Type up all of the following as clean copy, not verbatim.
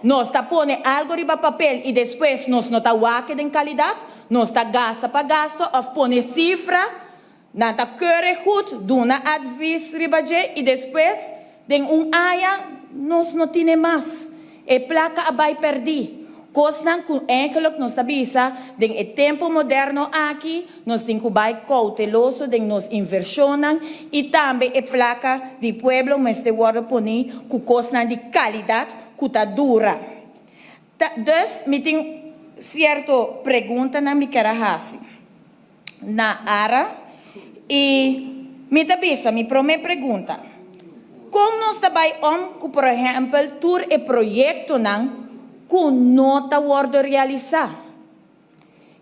Nos ta pone algo riba papel y despues nos no ta wak e den calidad, nos ta gasta pa gasto of pone cifra, nan ta keurig goed, duna advies riba dje y despues den un aña nos no tine mas. E placa a bay perdi. Cosnan cu eigenlijk nos ta bisa den e tempo moderno aki nos tin cu bay cauteloso den nos inversionnan y tambe e placa di pueblo mester wordo poni cu cosnan di calidad cu ta dura. Ta, dus mi tin cierto preguntanan mi kier a haci na ARA y mi ta bisa mi prome pregunta: con nos ta bay om cu, por ehempel, tur e proyectonan cu no ta wordo realisa?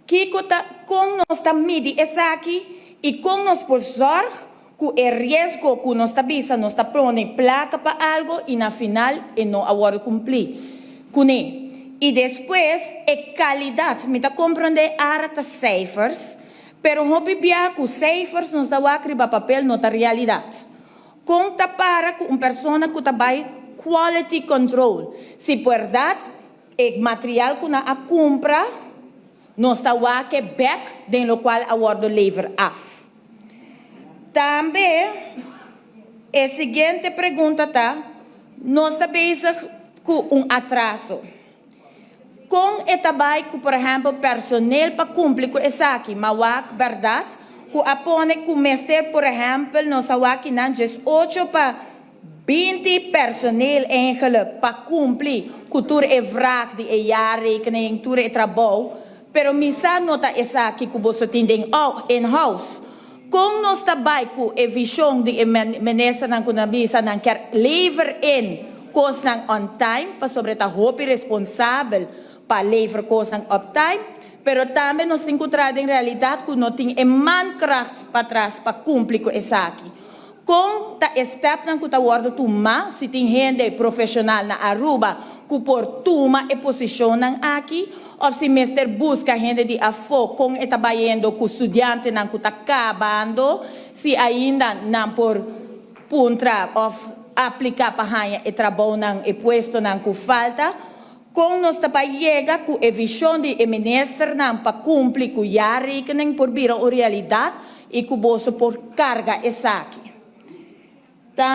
Kico ta, con nos ta midi esaki y con nos por zorg cu e riesgo cu nos ta bisa nos ta pone placa pa algo y na final e no a wordo cumpli cune? Y despues e calidad. Mi ta comprende ARA ta cijfers, pero hopi bia cu cijfers nos ta wak riba papel no ta realidad. Con ta para cu un persona cu ta bay quality control si berdad e material cu nan a cumpra nos ta wak e bek den locual a wordo lever af? Tambe e siguiente pregunta ta: nos ta bezig cu un atraso. Con e ta bay cu, por ehempel, personeel pa cumpli cu esaki? M'a wak berdad cu a pone cu mester, por ehempel, nos a wak nan 18 pa 20 personeel eigenlijk pa cumpli cu tur e vraag di e jaarrekening, tur e trabou, pero mi sa no ta esaki cu boso tin den in-house. Con nos ta bay cu e vision di e ministernan cu nan bisa nan kier lever in cosnan on time, pasobra ta hopi responsabel pa lever cosnan op time, pero tambe nos tin cu traha den realidad cu no tin e mankracht patras pa cumpli cu esaki? Con ta e stepnan cu ta wordo tuma, si tin hende profesional na Aruba cu por tuma e posicionnan aki, of si mester busca hende di afo? Con e ta bayendo cu studiantenan cu ta cabando, si ainda nan por puntra of aplica pa haya e trabounan, e puestonan cu falta? Con nos ta pa yega cu e vision di e ministernan pa cumpli cu jaarrekening por bira un realidad y cu boso por carga esaki?